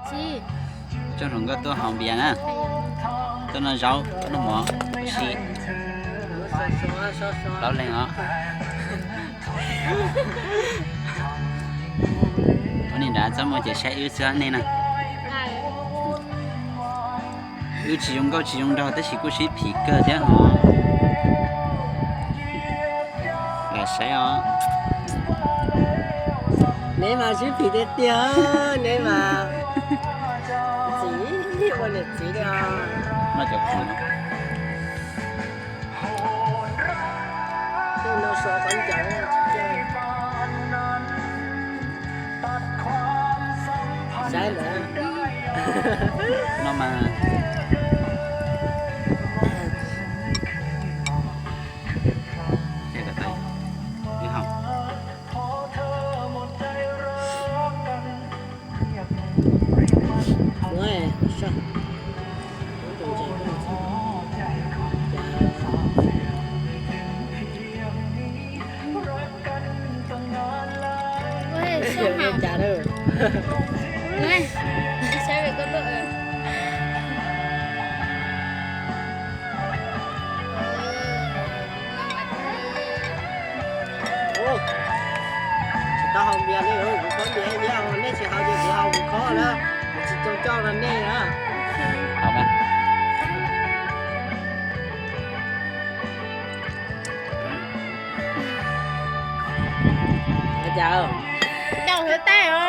Tsob hluas nkauj tuaj haus npias na. Tuaj noj zaub, tuaj noj mov, si plaub leeg os. Ua li ntawd txhob muaj ces saib wb xwb nej na. Wb tsis zoo nkauj tsis zoo nraug tab sis kuj sib phim kawg thiab os. Lam saib os. Neb mas sib phim tiag tiag, neb mas txiv ua niam txiv li os. Noj cov khoom no. Tej no so qhov ncauj. Saib lawm. No mas. Ces kom tau ib hom. Tsis tau haus npias li, kuv khob npias ib yam, nej tsis haus ces kuv haus kuv khob na. Kuv tsis coj coj los nej na. Cas, coj huv tais os.